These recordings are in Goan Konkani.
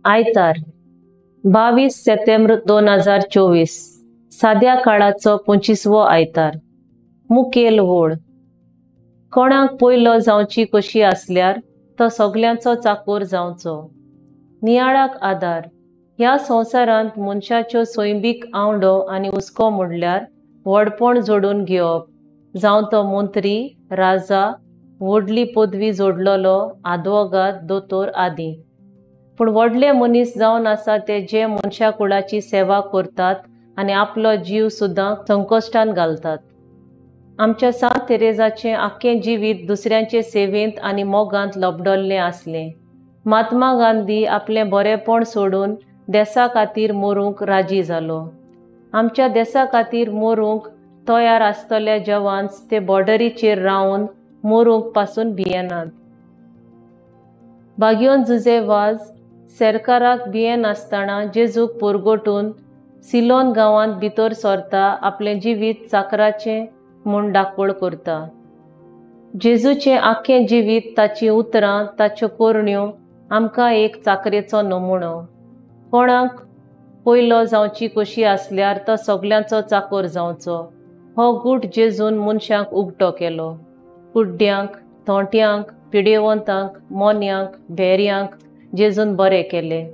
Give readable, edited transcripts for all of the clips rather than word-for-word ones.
आयतार 22 सप्टेंबर 2024 साद्या काळाचो 25वो आयतार. मुखेल वोड. कोणाक पयलो जावची कशी आसल्यार तो सगल्यांचो चाकोर जावचो. नियाळाक आदार. ह्या संवसारांत मनशाच्यो सैमीक आवडो आनी हुस्को म्हणल्यार व्हडपण जोडून घेवप, जावं तो मंत्री, राजा, व्हडली पदवी जोडलेलो, आदवोगाद, दोतोर आदी. पूण व्हडले मनीस जावन आसा ते जे मनशा कुळाची सेवा करतात आनी आपलो जीव सुद्दां संकश्टान घालतात. आमच्या सांत तेरेजाचें आख्खें जिवीत दुसऱ्यांचे सेवेंत आनी मोगांत लबडल्लें आसलें. महात्मा गांधी आपलें बरेंपण सोडून देसा खातीर मरूंक राजी जालो. आमच्या देसा खातीर मरूंक तयार आसतले जवान्स ते बॉर्डरीचेर रावन मरूंक पासून भियेनात. बागियोन जुजे वाज सरकाराक भियेनासतना जेजूक पुरगोटून सिलोन गांवांत भितर सरता, आपलें जिवीत चाकराचें म्हूण दाखोवळ करता. जेजूचें आख्खें जिवीत, ताचीं उतरां, ताच्यो करण्यो आमकां एक चाकरेचो नमुनो. कोणाक पयलो जावची कशी आसल्यार तो सगल्यांचो चाकोर जावचो हो गूट जेजून मनशांक उगटो केलो. कुड्ड्यांक, थोंट्यांक, पिडेवंतांक, मोन्यांक, भेऱ्यांक जेजून बरें केलें.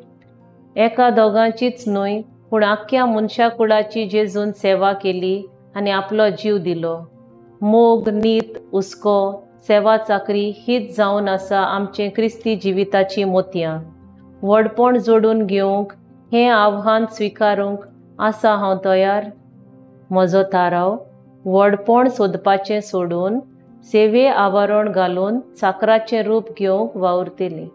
एका दोगांचीच न्हय पूण आख्ख्या मनशा कुळाची जेजून सेवा केली आनी आपलो जीव दिलो. मोग, नीत, हुस्को, सेवा, चाकरी हीच जावन आसा आमचें क्रिस्ती जिविताचीं मोतयां. व्हडपण जोडून घेवंक हें आव्हान स्विकारूंक आसा हांव तयार. म्हजो थाराव व्हडपण सोदपाचें सोडून सेवे आवरण घालून चाकराचें रूप घेवंक वावुरतलें.